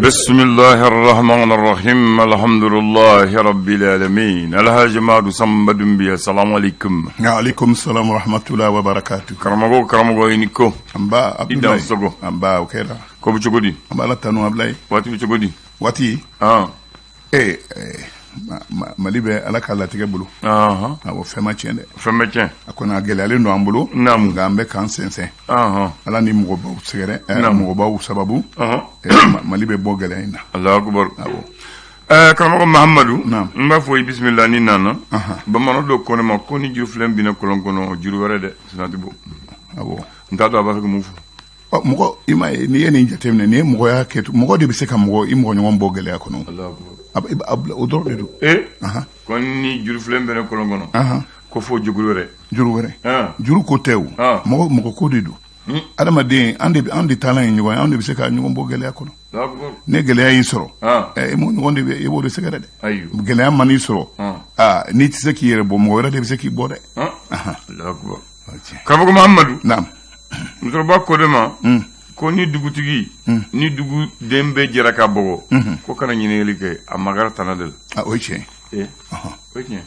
Bismillahi rahmani rahim alhamdulillahi rabbil alamin Alhaji Madu Sanba Dunbiya salamu alaikum. Alaikum salam wa rahmatullahi wa barakatuh. Karamɔgɔ karamɔgɔ i ni ko. Nba I dansogo. Nba o kɛra. Ko bɛ cogo di? An b'Ala tanu Abulayi. Waati bɛ cogo di? Waati. An. Ee Mali bɛ Ala ka latigɛ bolo. Anhan. Awɔ fɛn ma tiɲɛ dɛ. Fɛn ma tiɲɛ. A kɔni a gɛlɛyalen don an bolo. Naamu. Nka an bɛ k'an sɛnsɛn. Anhan. Ala ni mɔgɔbaw sɛgɛrɛ. Naamu. Mɔgɔbaw sababu. Anhan. Mali bɛ bɔ gɛlɛya in na. Alahu akubaru. Awɔ. Karamɔgɔ Mahamadu. Naamu. N b'a fɔ i bisimila ni nana. Anhan. Bamanan dɔ ko ne ma ko ni jurufilen binna kɔlɔn kɔnɔ juru wɛrɛ dɛ sinon a tɛ bɔ. Awɔ. N t'a dɔn a b'a fɛ ka mun fɔ. Ɔ mɔgɔ i ma ye n'i ye nin jateminɛ nin ye mɔgɔya kɛ mɔgɔ de bɛ se ka mɔgɔ i mɔgɔ ɲɔgɔn bɔ gɛlɛya kɔnɔ. Alahu akubaru. O dɔrɔn de don. Ee. Anhan. Ko ni jurufilen binna kɔlɔn kɔnɔ. Anhan. Ko fo juru wɛrɛ. Juru wɛrɛ. An. Juru ko tɛ o. An. Mɔgɔ mɔgɔ ko de don. Adamaden an de taalan ye ɲɔgɔn ye an de bɛ se ka ɲɔgɔn bɔ gɛlɛya kɔnɔ. Alahu akubaru. Ne gɛlɛya y'i sɔrɔ. An. I mɔgɔ ɲɔgɔn de bɛ i b'o de sɛgɛrɛ dɛ. Ayiwa. Gɛlɛya man'i sɔrɔ. An. Aa n'i tɛ se k'i yɛrɛ bɔ mɔgɔ wɛrɛ de bɛ se k'i bɔ dɛ. An. Anhan. Alahu akubaru. O tiɲɛ. Karamɔgɔ Mahamadu. Naamu. Musokɔrɔba ko ne ma. Ko ni dugutigi. Ni duguden bɛɛ jɛra ka bugɔ. Ko kana ɲininkali kɛ a magara tana de la. A o ye tiɲɛ ye. Ee. Ɔhɔn. O ye tiɲɛ.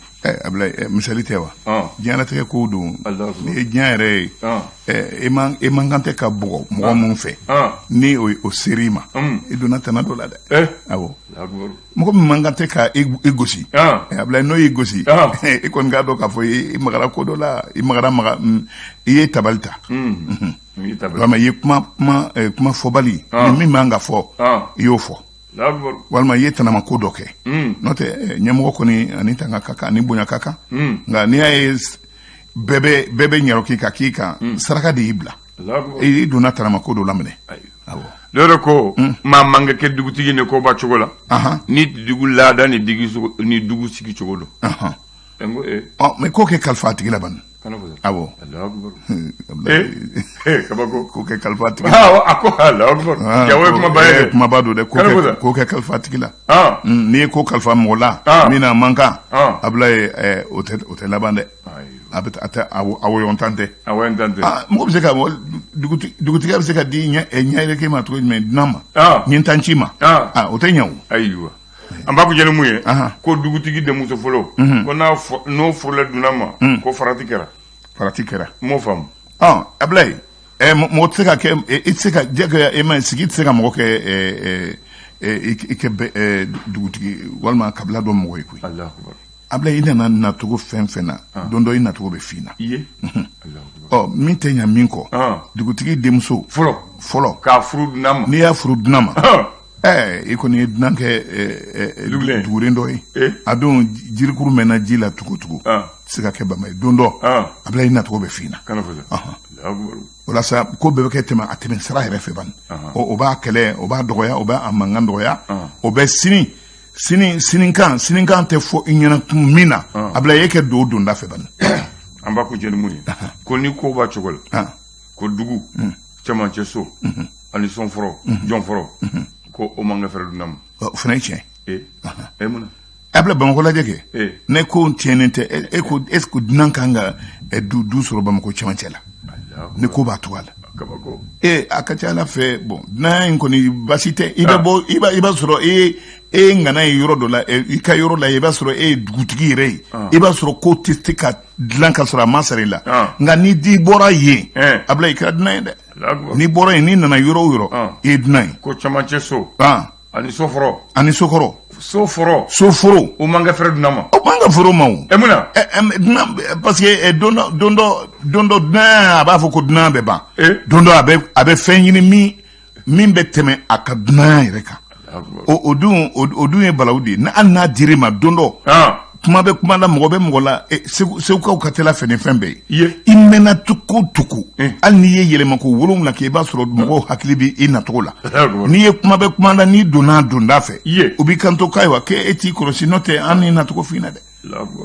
Abulayi misali tɛ wa. Ɔn. Diɲɛlatigɛ kow don. Alahu akubaru. N'i ye diɲɛ yɛrɛ ye. Ɔn. E man kan tɛ ka bugɔ mɔgɔ mun fɛ. Ɔn. Ni o ser'i ma. I donna tana dɔ la dɛ. Ee. Awɔ. Alahu akubaru. Mɔgɔ min man kan tɛ ka i gosi. Ɔn. Abulayi n'o y'i gosi. Ɔn. I kɔni k'a dɔn k'a fɔ i magara ko dɔ la i magara maga i ye tabali ta. I ye tabali. Walima i ye kuma fɔbali. Ɔn. Ni min man ka fɔ. Ɔn. I y'o fɔ. Alahu akubaru. Walima i ye tanama ko dɔ kɛ. N'o tɛ ɲɛmɔgɔ kɔni ani tanga ka kan ani bonya ka kan. Nka n'i y'a ye bɛɛ bɛ ɲɛrɔ ka k'i kan saraka de y'i bila. Alahu akubaru. I donna tanama ko dɔ laminɛ. Ayiwa. Awɔ. Dɔw yɛrɛ ko maa man ka kɛ dugutigi ni koba cogo la. Ahan. Ni dugu laada ni ni dugu sigi cogo don. Ahan. N ko ee. Ɔ mais ko kɛ kalifa a tigi la bani. Kana fɔ. Awɔ. Alahu akubaru. Abulayi. Kabako. Ko kɛ kalifa a tigi la. Awɔ a ko Alahu akubaru. Ja o ye kumaba ye dɛ. Kumaba don dɛ. Kana fɔ. Ko kɛ kalifa a tigi la. Ɔn. N'i ye ko kalifa mɔgɔ la. Ɔn. Min n'a man kan. Ɔn. Abulayi o tɛ laban dɛ. Ayiwa. A bɛ a tɛ a wɔyɔntan tɛ. A wɔyɔntan tɛ. Mɔgɔ bɛ se ka dugutigiya bɛ se ka di ɲɛ ɲɛyɛrɛkɛ ma cogo jumɛn dunan ma. Ɔn. Ɲintanci ma. Ɔn. O tɛ ɲɛ o. Ayiwa. An b'a kuncɛ ni mun ye. Ahan. Ko dugutigi denmuso fɔlɔ. Ko n'a n'o furula dunan ma. Ko farati kɛra. Farati kɛra. N m'o faamu. Ɔn Abulayi mɔgɔ tɛ se ka kɛ i tɛ se ka diyagoya e ma sigi tɛ se ka mɔgɔ kɛ i kɛ dugutigi walima kabila dɔ mɔgɔ ye koyi. Alahu akubaru. Abulayi i nana nacogo fɛn fɛn na. Don dɔ i nacogo bɛ f'i na. I ye. Alahu akubaru. Ɔ min tɛ ɲa min kɔ. Dugutigi denmuso. Fɔlɔ. Fɔlɔ. K'a furu dunan ma. N'i y'a furu dunan ma. I kɔni ye dunan kɛ duguren dɔ ye. A don jirikuru mɛnna ji la tugu tugu. Tɛ se ka kɛ bama ye don dɔ. Abulayi i nacogo bɛ f'i na. Kana fɔ sa. Alahu akubaru. O la sa ko bɛɛ bɛ kɛ tɛmɛ a tɛmɛ sira yɛrɛ fɛ bani. O b'a kɛlɛ o b'a dɔgɔya o b'a mankan dɔgɔya. O bɛ sini sini sinikan sinikan tɛ fɔ i ɲɛna kun min na. Abulayi e kɛ don o donda fɛ bani. An b'a kuncɛ ni mun ye. Ko ni ko b'a cogo la. Ko dugu cɛmancɛ so. Ani sɔnfɔrɔ jɔnfɔrɔ. Ko o man ka fɛrɛ dunan ma. O fana ye tiɲɛ. Ee mun na. Abulayi Bamakɔ lajɛ kɛ. Ne ko tiɲɛnen tɛ e ko est ce que dunan kan ka du sɔrɔ Bamakɔ cɛmancɛ la. Ne ko b'a cogoya la. Kabako. A ka ca Ala fɛ bon dunan in kɔni baasi tɛ i bɛ bɔ i b'a sɔrɔ e ye ŋana ye yɔrɔ dɔ la i ka yɔrɔ la i b'a sɔrɔ e ye dugutigi yɛrɛ ye. I b'a sɔrɔ ko tɛ se ka dilan ka sɔrɔ a ma sara i la. Nka ni di bɔra yen. Abulayi i kɛra dunan ye dɛ. N'i bɔra yen n'i nana yɔrɔ o yɔrɔ i ye dunan ye. Ko cɛmancɛ so. Ani sofɔrɔ. Ani sokɔrɔ. Sofɔrɔ. Soforo. O man ka fɛrɛ dunan ma. O man ka fɛrɛ o ma o. E mun na. Dunan parce que don dɔ dunan a b'a fɔ ko dunan bɛ ban. Don dɔ a bɛ fɛn ɲini min bɛ tɛmɛ a ka dunanya yɛrɛ kan. O dun ye balawu de ye hali n'a dir'i ma don dɔ. Kuma bɛ kuma la mɔgɔ bɛ mɔgɔ la segukaw ka teli fɛ ni fɛn bɛɛ ye i mɛnna cogo o cogo hali n'i ye yɛlɛma ko 7 kɛ i b'a sɔrɔ mɔgɔw hakili bɛ i nacogo la n'i ye kuma bɛ kuma la n'i donna donda fɛ u b'i kanto k'ayiwa k'e t'i kɔlɔsi n'o tɛ an n'i nacogo f'i ɲɛna dɛ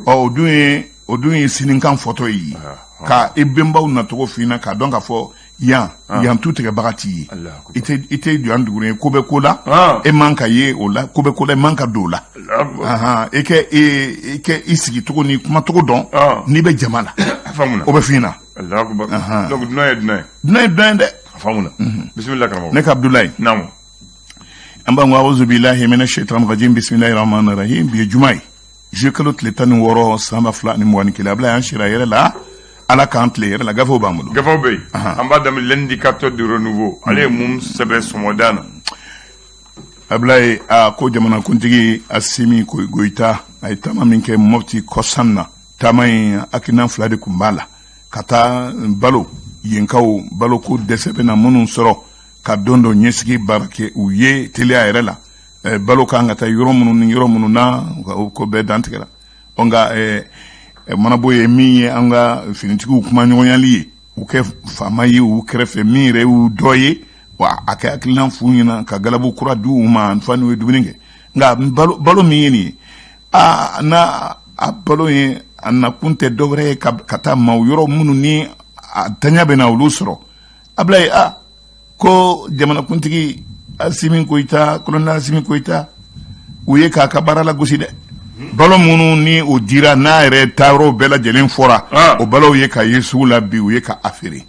ɔ o dun ye sinikan fɔtɔ ye ka i bɛnbaw nacogo f'i ɲɛna k'a dɔn k'a fɔ yan yan tu tigɛbaga t'i ye i tɛ yan dugu ye ko bɛ ko la e man ka ye o la ko bɛ ko la e man ka don o la e kɛ i sigicogo ni kumacogo dɔn n'i bɛ jama la o bɛ f'i ɲɛna. Donc dunan ye dunan ye. Dunan ye dunan ye dɛ. A faamuna. Bisimila karamɔgɔ. Ne ka Abudulayi. Naamu. An b'an ko awuzu bilahi mina shaitan rajim, bisimilahi rahman rahim. Bi ye juma ye, juillet kalo tile 16, san 2021. Ablaye, an sira yɛrɛ la, Ala k'an tile yɛrɛ la. Gafew b'an bolo. Gafew bɛ yen. An b'a daminɛ L'Indicateur du Renouveau, ale ye mun sɛbɛn sɔgɔmada na? Ablaye, a ko jamanakuntigi Asimi Goyita, a ye taama min kɛ Mɔpti kɔsan na, taama in hakilina fila de tun b'a la: ka taa balo yenkaw baloko dɛsɛ bɛna minnu sɔrɔ, ka don dɔ ɲɛsigi baara kɛ u ye teliya yɛrɛ la. Balo kan ka taa yɔrɔ minnu ni yɔrɔ minnu na, ko bɛɛ dantigɛra. Ɔ nka mana bɔ ye min ye, an ka finitigiw kumaɲɔgɔnyali ye, u kɛ faama ye u kɛrɛfɛ, min yɛrɛ y'u dɔ ye, wa a kɛ hakilina f'u ɲɛna ka galabu kura di u ma fa n'u ye dumuni kɛ. Nka balo min ye nin ye, aa, n'a a balo ye, a nakun tɛ dɔwɛrɛ ye ka taa maaw yɔrɔ minnu ni a tanya bɛ na olu sɔrɔ. Ablaye, a ko jamanakuntigi Asimi Goyita, colonel Asimi Goyita, u ye k'a ka baara lagosi dɛ. Balo minnu ni o dira n'a yɛrɛ taayɔrɔ bɛɛ lajɛlen fɔra, o balow ye ka ye sugu la bi, u ye ka a feere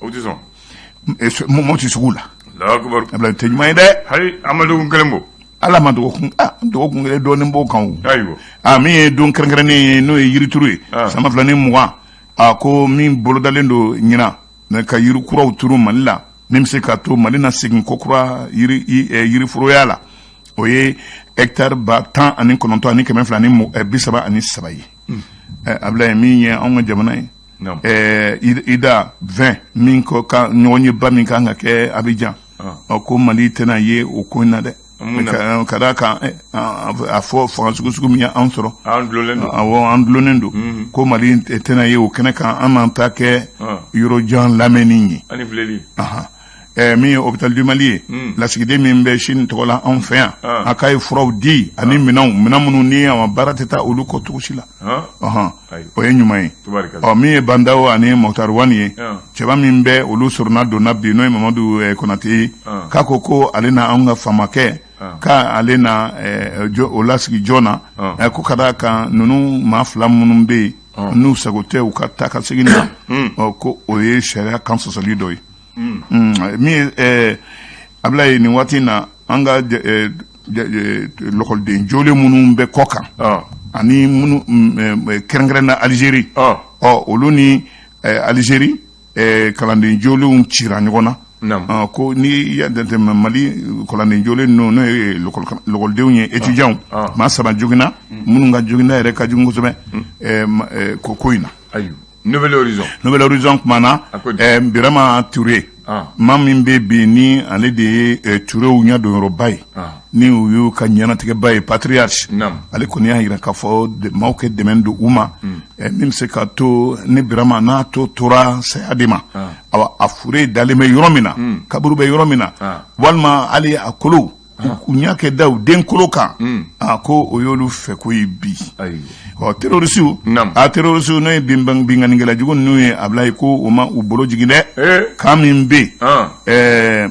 Mɔti sugu la. Ablaye, tɛ ɲuman ye dɛ. Hayi, an ma dɔgɔkun kelen bɔ. Ala ma dɔgɔkun kelen dɔɔnin b'o kan o. A min ye don kɛrɛnkɛrɛnnen ye, n'o ye yirituru ye san 2020, a ko min bolodalen don ɲinan ka yiri kuraw turu Mali la, min bɛ se ka to Mali na segin kokura yiriforoya la, o ye hectare 19,233 ye. Ablaye, min ye anw ka jamana ye, IDA 20 min ko ka ɲɔgɔnyeba min kan ka kɛ Abidjan, ɔ ko Mali tɛna ye o ko in na dɛ, ka d'a kan a fɔ fanga sugu sugu min ye an sɔrɔ, awɔ, an dulonnen don, ko Mali tɛna ye o kɛnɛ kan, an n'an ta kɛ yɔrɔjan lamɛnni ye. Min ye Hôpital du Mali ye, lasigiden min bɛ Chine tɔgɔ la anw fɛ yan, a k'a ye furaw di ani minɛnw, minɛn minnu ni a baara tɛ taa olu kɔ cogo si la. O ye ɲuman ye. Ɔ min ye Bah N'Daw ani Moctar Ouane ye, cɛba min bɛ olu sɔrɔna donna bi, n'o ye Mamadu Konate ye, k'a ko ko ale na anw ka faamakɛ, k'ale na o lasigi joona, ko ka d'a kan ninnu maa fila minnu bɛ yen n'u sago tɛ u ka taa ka segin na, ɔ ko o ye sariya kan sɔsɔli dɔ ye. Min ye Ablaye, nin waati in na, an ka lɔkɔliden jolen minnu bɛ kɔ kan ani minnu kɛrɛnkɛrɛn na Alizeri, ɔ olu ni Alizeri kalanden jolenw cira ɲɔgɔn na, ko n'i y'a jateminɛ, Mali kalanden jolen ninnu, n'o ye lɔkɔlidenw ye, étudiants, maa saba joginna, minnu ka joginda yɛrɛ ka jugu kosɛbɛ ko in na. Nouvel Horizon. Nouvel Horizon kumana Birama Touré, maa min bɛ bi ni ale de ye Touréw ɲɛ donyɔrɔba ye, ni u y'u ka ɲɛnatigɛba ye, patriarche, ale kɔni y'a jira k'a fɔ maaw kɛ dɛmɛ don u ma, min bɛ se ka to ni Birama n'a to tora saya de ma, awa, a fure dalen bɛ yɔrɔ min na, kaburu bɛ yɔrɔ min na, walima hali a kolo, u ɲɛ kɛ da u den kolo kan, a ko o y'olu fɛ ko ye bi. Ɔ terroristew, a terroristew, n'o ye binkannikɛla jugu ninnu ye, Ablaye, ko o ma u bolo jigin dɛ. Camp min bɛ yen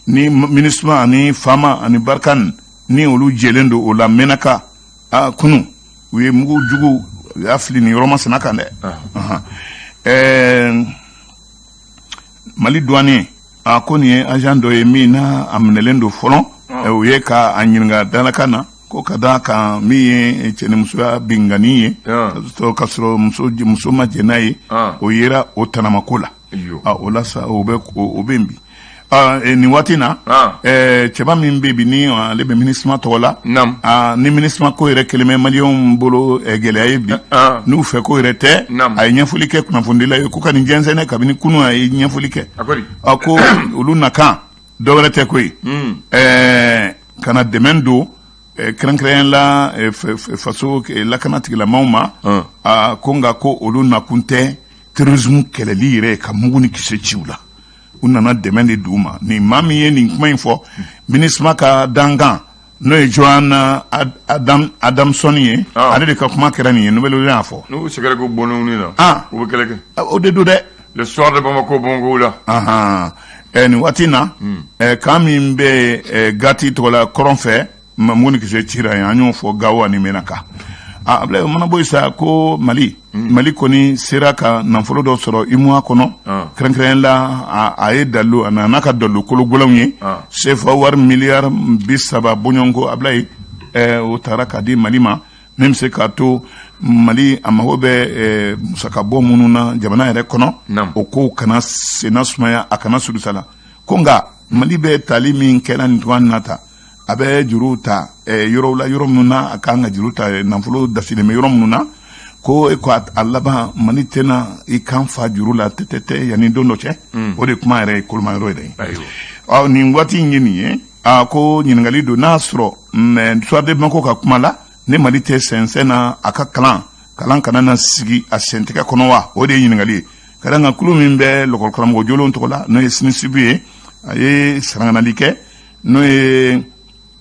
ni MINUSMA ani FAMA ani Barkhane ni olu jɛlen don o la Menaka, a kunun u ye mugu jugu u y'a fili nin yɔrɔ masina kan dɛ. Mali douane, a ko nin ye agent dɔ ye min n'a a minɛlen don fɔlɔ, u ye ka a ɲininka dalakan na, ko ka d'a kan min ye cɛnimusoya binkanni ye ka sɔrɔ muso ma jɛn n'a ye, o yera o tanamako la. O la sa, o bɛ o bɛ yen bi nin waati na. Cɛba min bɛ bi ni ale bɛ MINUSMA tɔgɔ la, ni MINUSMA ko yɛrɛ kɛlen bɛ maliyɛnw bolo gɛlɛya ye bi, n'u fɛ ko yɛrɛ tɛ, a ye ɲɛfɔli kɛ kunnafonidila ye ko ka nin jɛnsɛn kabini kunun. A ye ɲɛfɔli kɛ, a ko olu nakan dɔwɛrɛ tɛ koyi, ka na dɛmɛ don kɛrɛnkɛrɛn la faso lakana tigilamaw ma. Ko nka ko olu nakun tɛ terrorisme kɛlɛli yɛrɛ ka mugu ni kisɛ ci u la, u nana dɛmɛ de d'u ma. Nin maa min ye nin kuma in fɔ, MINUSMA ka dankan, n'o ye Joan Adamson ye, ale de ka kuma kɛra nin ye. Nouvel Horizon y'a fɔ. N'u sɛgɛrɛ ko bɔnɛw na, u bɛ kɛlɛ kɛ. O de don dɛ. Le Soir de Bamako, Bamako la. Nin waati in na, camp min bɛ Gati tɔgɔ la kɔrɔn fɛ, mugu ni kisɛ cira yen, an y'o fɔ Gawo ani Menaka. Ablaye, o mana bɔ yen sa, ko Mali Mali kɔni sera ka nafolo dɔ sɔrɔ UEMOA kɔnɔ, kɛrɛnkɛrɛnnen la a ye dalu, a nana ka dalu kolo gɛlɛnw ye, CFA wari miliyari 30 bɔɲɔgɔnko. Ablaye, o taara ka di Mali ma, min bɛ se k'a to Mali a mago bɛ musakabɔ minnu na jamana yɛrɛ kɔnɔ, o kow kana senna sumaya, a kana surusa la. Ko nka Mali bɛ tali min kɛra nin tuma na ta, a bɛ juru ta yɔrɔw la, yɔrɔ minnu na a kan ka juru ta, nafolo dasilen bɛ yɔrɔ minnu na, ko e ko a laban Mali tɛna i kan fa juru la tɛtɛtɛ yanni don dɔ cɛ. O de kuma yɛrɛ ye koloma yɔrɔ yɛrɛ ye. Ɔ, nin waati in ye nin ye. A ko ɲininkali don n'a sɔrɔ Soir de Bamako ka kuma la, ni Mali tɛ sɛnsɛn na, a ka kalan kana na sigi a sentigɛ kɔnɔ wa? O de ye ɲininkali ye. Ka d'a kan kulu min bɛ lɔkɔlikaramɔgɔ jolenw tɔgɔ la, n'o ye SNUSP ye, a ye saranganali kɛ, n'o ye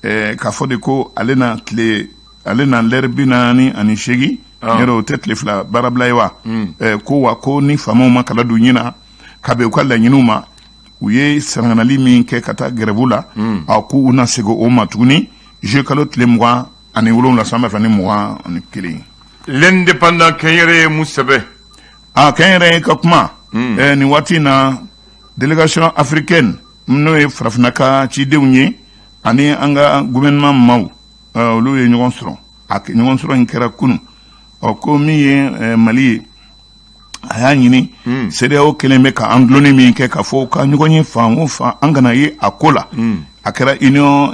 k'a fɔ de ko ale na tile, ale na lɛri 48 yɔrɔ, o tɛ tile 2 baarabila ye wa? Ko wa ko ni faamaw ma kala don ɲin na ka bɛn u ka laɲiniw ma, u ye saranganali min kɛ ka taa gɛrɛbu la, a ko u na segin o ma tuguni juillet kalo tile 27 san 2021. L'Indépendant, kɛnyɛrɛ ye mun sɛbɛn? A kɛnyɛrɛ ka kuma nin waati in na, délégation africaine, n'o ye farafinna ka cidenw ye, ani an ka gouvernement maaw, olu ye ɲɔgɔn sɔrɔ. A ɲɔgɔn sɔrɔ in kɛra kunun. Ɔ, ko min ye Mali ye, a y'a ɲini CEDEAO kelen bɛ ka an dulonni min kɛ k'a fɔ ka ɲɔgɔn ye fan o fan, an kana ye a ko la. A kɛra union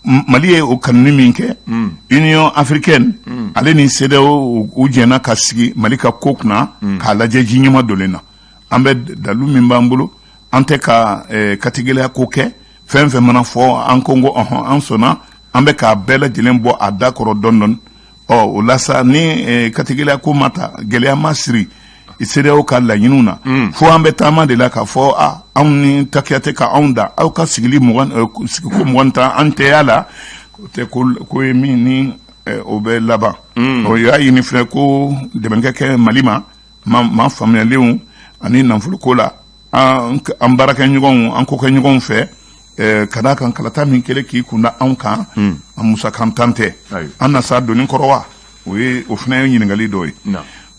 Mali ye o kanuni min kɛ, Union africaine ale ni CEDEAO u jɛnna ka sigi Mali ka ko kunna k'a lajɛ ji ɲɛma donnen na. An bɛ dalu min b'an bolo, an tɛ ka katigɛlɛya ko kɛ. Fɛn fɛn mana fɔ, an ko ko ɔhɔn, an sɔnna, an bɛ k'a bɛɛ lajɛlen bɔ a da kɔrɔ dɔɔni dɔɔni. Ɔ, o la sa, ni katigɛlɛya ko ma ta, gɛlɛya ma siri CEDEAO ka laɲiniw na, fo an bɛ taama de la k'a fɔ a anw ni takiya tɛ ka anw da aw ka sigili 20, sigiko 20 ta, an tɛ y'a la. O tɛ ko ye min ni o bɛ laban. O y'a ɲini fɛnɛ ko dɛmɛ ka kɛ Mali ma, maa faamuyalenw ani nafoloko la, an baarakɛɲɔgɔnw, an kokɛɲɔgɔnw fɛ, ka d'a kan kalata min kɛlen k'i kunda anw kan, a musakantan tɛ, an na sa doni kɔrɔ wa? O ye, o fana ye ɲininkali dɔ ye.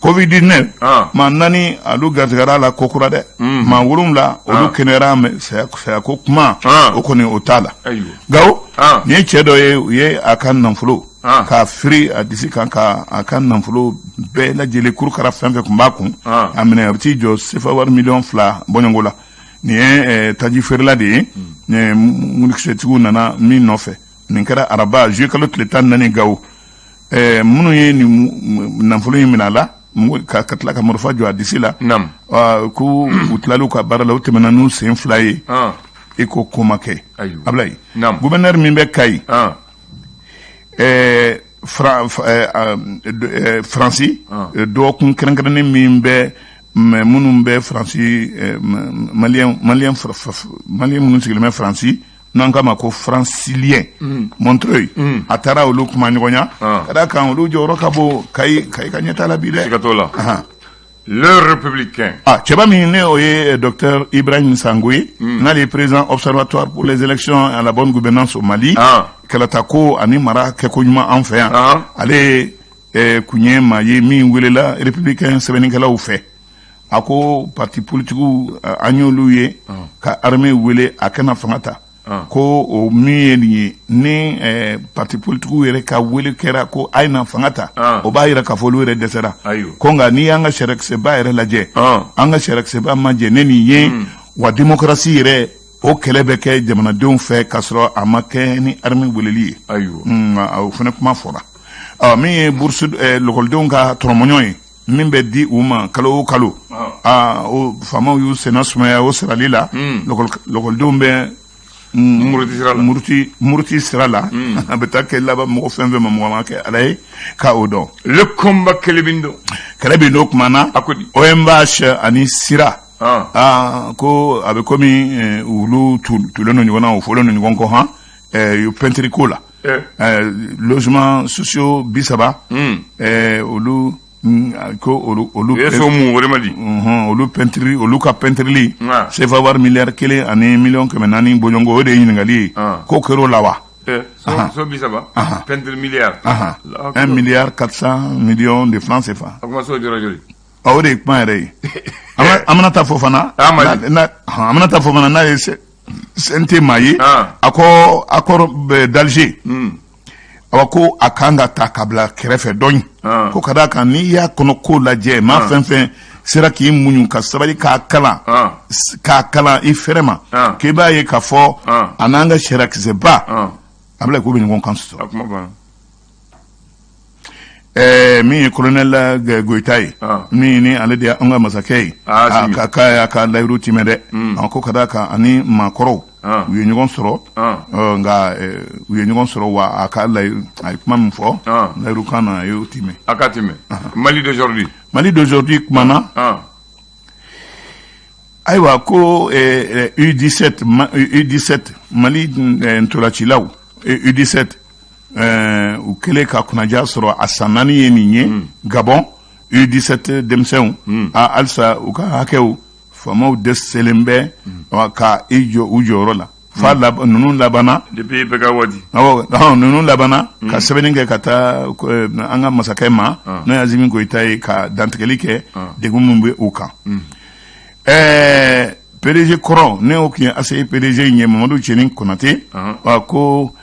Covid 19, maa naani olu garijɛgɛra la ko kura dɛ, maa wolonwula olu kɛnɛyara, mɛ sayako kuma o kɔni o t'a la. Gawo, nin ye cɛ dɔ ye, u ye a ka nafolo k'a firi a disi kan, ka a ka nafolo bɛɛ lajɛlen kurukara, fɛn fɛn tun b'a kun, a minɛ, a bɛ t'i jɔ sefa wari miliyɔn 2 bɔɲɔgɔnko la. Nin ye taji feerela de ye, murukisɛtigiw nana min nɔfɛ. Nin kɛra araba juillet kalo tile 14 Gawo. Minnu ye nin nafolo in minɛ a la ka tila ka marifa jɔ a disi la, ko u tilal'u ka baara la, u tɛmɛna n'u sen fila ye i ko ko ma kɛ. Ablaye, gouverneur min bɛ Kayi, Faransi dɔgɔkun kɛrɛnkɛrɛnnen min bɛ, minnu bɛ Faransi, malien minnu sigilen bɛ Faransi, n'an k'a ma ko francilien, Montreuil, a taara olu kuma ɲɔgɔnya, ka d'a kan olu jɔyɔrɔ ka bon Kayi, Kayi ka ɲɛtaa la bi dɛ. Siga t'o la. Le Républicain. Ah, cɛba min ne o ye docteur Ibrahim Sango ye, n'ale ye président Observatoire pour les élections et la bonne gouvernance au Mali, kalata ko ani mara kɛko ɲuman an fɛ yan, ale kun ye maa ye min welela Républicain sɛbɛnnikɛlaw fɛ. A ko parti politigiw, an y'olu ye ka armée wele a kana fanga ta, ko o min ye nin ye, ni parti politigiw yɛrɛ ka wele kɛra ko a ye na fanga ta, o b'a yira k'a fɔ olu yɛrɛ dɛsɛra. Ko nka n'i y'an ka sariyakisɛba yɛrɛ lajɛ, an ka sariyakisɛba ma jɛ ne nin ye wa. Démocratie yɛrɛ, o kɛlɛ bɛ kɛ jamanadenw fɛ k'a sɔrɔ a ma kɛ ni armée weleli ye. O fana kuma fɔra. Ɔ, min ye bourse, lɔkɔlidenw ka tɔnɔmɔɲɔ ye min bɛ di u ma kalo o kalo, aa, o faamaw y'u senna sumaya o sarali la. Lɔkɔlidenw bɛ muruti sira la. Muruti sira la. A bɛ taa kɛ laban mɔgɔ fɛn fɛn ma, mɔgɔ ma kɛ Ala ye k'a o dɔn. Le Combat, kɛlɛ bin don. Kɛlɛ bin don kuma na. A ko di? OMVH ani Sira, aa, ko a bɛ komi olu tulen don ɲɔgɔn na, o fɔlen don ɲɔgɔn kɔ han pɛntiri ko la, logement sociaux 30, olu ko olu U ye so mun o de ma di. Olu pɛntiri, olu ka pɛntirili, CFA wari miliyari 1 ani miliyɔn 400 bɔɲɔgɔnko, o de ye ɲininkali ye. Ko kɛr'o la wa? So 30, peintre milliard. 1 milliard 400 millions de francs CFA. A kuma so jɔra joli? O de ye kuma yɛrɛ ye. Aminata Fofana, Aminata Fofana n'a ye CNT maa ye, a ko accord d'Alger, awa ko a kan ka ta ka bila kɛrɛfɛ dɔɔni, ko ka d'a kan n'i y'a kɔnɔ ko lajɛ, maa fɛn fɛn sera k'i muɲu ka sabali k'a kalan, k'a kalan i fɛrɛ ma, k'i b'a ye k'a fɔ a n'an ka sariyakisɛba a bila k'u bɛ ɲɔgɔn kan sɔsɔ. Min ye colonel Goyita ye, min ni ale de ye an ka masakɛ ye, k'a y'a ka layiru timɛ dɛ. A ko ka d'a kan ani maakɔrɔw u ye ɲɔgɔn sɔrɔ, nka u ye ɲɔgɔn sɔrɔ wa a ka layiru, a ye kuma min fɔ layiru kan na, a y'o timɛ. A ka timɛ. Mali d'aujourd'hui. Mali d'aujourd'hui kumana. Ayiwa, ko U17, U17 Mali ntolacilaw U17 u kɛlen ka kunnaja sɔrɔ a san 4 ye nin ye Gabon. U17 denmisɛnw, halisa u ka hakɛw faamaw dɛsɛlen bɛ ka i jɔ u jɔyɔrɔ la fa ninnu labanna. Depuis IBK waati. Awɔ, ninnu labanna ka sɛbɛnni kɛ ka taa an ka masakɛ ma, n'o ye Asimi Goyita ye, ka dantigɛli kɛ degun min bɛ u kan. PDG kɔrɔ, ne o tun ye ACI PDG in ye, Mamadu Cɛnin Konate, ko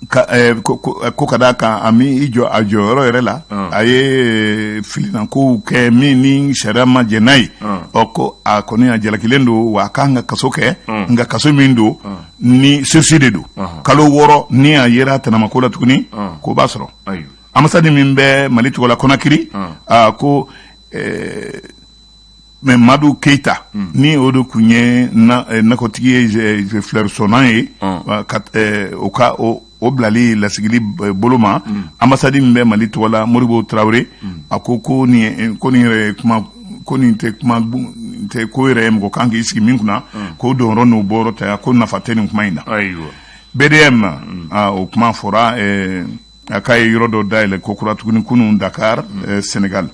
ko ka d'a kan a min i jɔ a jɔyɔrɔ yɛrɛ la, a ye filinankow kɛ min ni sariya ma jɛn n'a ye. Ɔ ko a kɔni a jalakilen don wa a kan ka kaso kɛ, nka kaso min don ni sursis de don, kalo 6, ni a yera tɛnɛmako la tuguni ko b'a sɔrɔ. Ambassade min bɛ Mali tɔgɔ la Conakry, ko mais Madu Keita, ni o de tun ye nakɔtigi ye, fleur sɔnna ye, o ka o bilali lasigili bolo ma. Ambassade min bɛ Mali tɔgɔ la, Moribo Tarawele, a ko ko nin ko nin yɛrɛ ye kuma, ko nin tɛ kuma tɛ ko yɛrɛ ye mɔgɔ kan k'i sigi min kunna, k'o donyɔrɔ n'o bɔyɔrɔ ta, ko nafa tɛ nin kuma in na. BDM, o kuma fɔra, a k'a ye yɔrɔ dɔ dayɛlɛ ko kura tuguni kunun Dakar, Sénégal.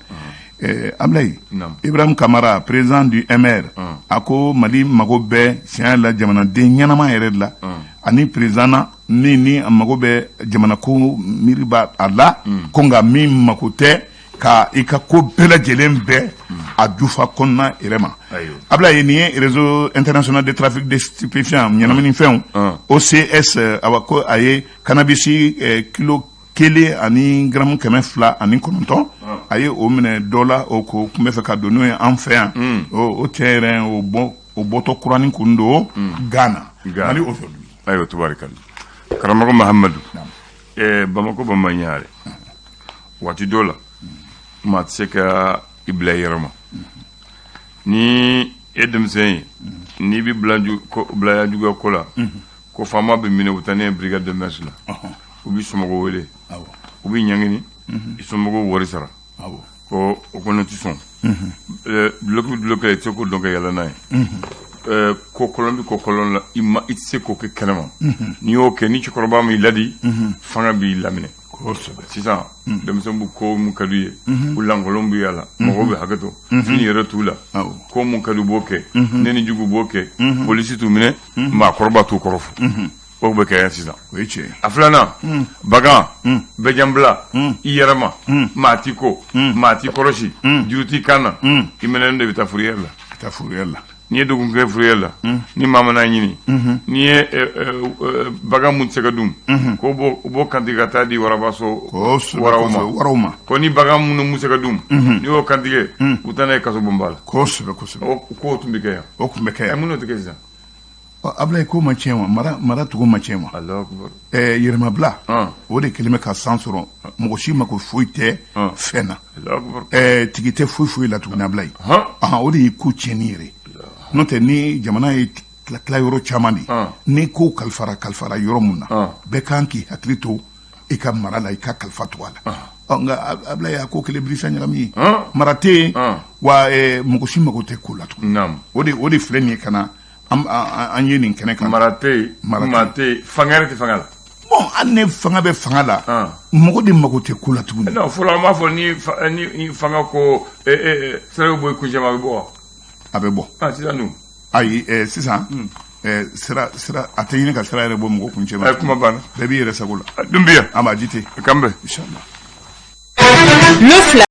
Ablaye Ibrahim Kamara, président du MR, a ko Mali mago bɛ tiɲɛ la jamanaden ɲɛnama yɛrɛ de la, ani président na min ni a mago bɛ jamana ko miiri b'a a la, ko nka min mako tɛ ka i ka ko bɛɛ lajɛlen bɛɛ a jufa kɔnɔna yɛrɛ ma. Ablaye, nin ye réseau international de trafic de stupéfiants, ɲɛnaminifɛnw, OCS, awa ko a ye cannabis kilo 1 ani garamu 209, a ye o minɛ dɔ la, o ko tun bɛ fɛ ka don n'o ye an fɛ yan. O cɛ yɛrɛ, o bɔ o bɔtɔ kuranin kun don Ghana. Mali aujourd'hui. Ayiwa, tubarikali karamɔgɔ Mahamadu. Bamakɔ bamaɲare, waati dɔ la maa tɛ se ka i bila i yɛrɛ ma. Ni e denmisɛn ye, n'i bɛ bila juguya ko la, ko faama bɛ minɛ, u taa ne ye brigade de mœurs la, u bɛ somɔgɔw wele, u bɛ ɲangini, i somɔgɔw wari sara, ko o kɔnɔ tɛ sɔn. Duloki bɛ duloki la, i tɛ se k'o dɔn ka yɛlɛ n'a ye. Ko kolon bɛ ko kolon la, i ma i tɛ se k'o kɛ kɛnɛma. N'i y'o kɛ, ni cɛkɔrɔba m'i ladi, fanga b'i laminɛ. Sisan denmisɛnw bɛ ko mun ka d'u ye, u lankolon bɛ yaala, mɔgɔw bɛ hakɛ to, fini yɛrɛ t'u la, ko mun ka d'u b'o kɛ, ne ni jugu b'o kɛ, polisi t'u minɛ, maakɔrɔba t'u kɔrɔ fɔ. O bɛ kɛ yan sisan. O ye tiɲɛ. A filanan, bagan bɛjanbila i yɛrɛ ma, maa t'i ko, maa t'i kɔlɔsi, juru t'i kan na, i minɛnen de bɛ taa fourrière la. Ka taa fourrière la. N'i ye degun kɛ fourrière la, ni maa mana ɲini, n'i ye bagan mun tɛ se ka dun, ko b'o kantigɛ ka taa di warabaso waraw ma. Waraw ma. Ko ni bagan minnu mun se ka dun, n'i y'o kantigɛ, u taa n'a ye kaso bonba la. Kosɛbɛ kosɛbɛ. O k'o tun bɛ kɛ yan. O tun bɛ kɛ yan. Mun n'o tɛ kɛ sisan? Ablaye, ko ma tiɲɛ wa? Mara cogo ma tiɲɛ wa? Yɛrɛmabila, o de kɛlen bɛ ka san sɔrɔ, mɔgɔ si mako foyi tɛ fɛn na, tigi tɛ foyi foyi la tuguni. Ablaye, o de ye ko tiɲɛni yɛrɛ. N'o tɛ, ni jamana ye tila yɔrɔ caman de, ni ko kalifara yɔrɔ mun na, bɛɛ kan k'i hakili to i ka mara la, i ka kalifa to a la. Nka Ablaye, a ko kelen birisa ɲagami ye, mara tɛ yen wa, mɔgɔ si mako tɛ ko la tuguni. O de filɛ nin ye ka na an ye nin kɛnɛ kan. Mara tɛ yen, maa tɛ yen, fanga yɛrɛ tɛ fanga la. Bon, hali ni fanga bɛ fanga la, mɔgɔ de mako tɛ ko la tuguni. Non, fɔlɔ an b'a fɔ ni fanga ko sira bɛ bɔ i kuncɛ ma, a bɛ bɔ wa? A bɛ bɔ. Sisan dun? Ayi, sisan Sira sira a tɛ ɲini ka sira yɛrɛ bɔ mɔgɔ kun cɛ ma. Kuma banna. Bɛɛ b'i yɛrɛ sago la. Dunbiya. An b'a jite. Kanbɛ. Inshallah. Le flash.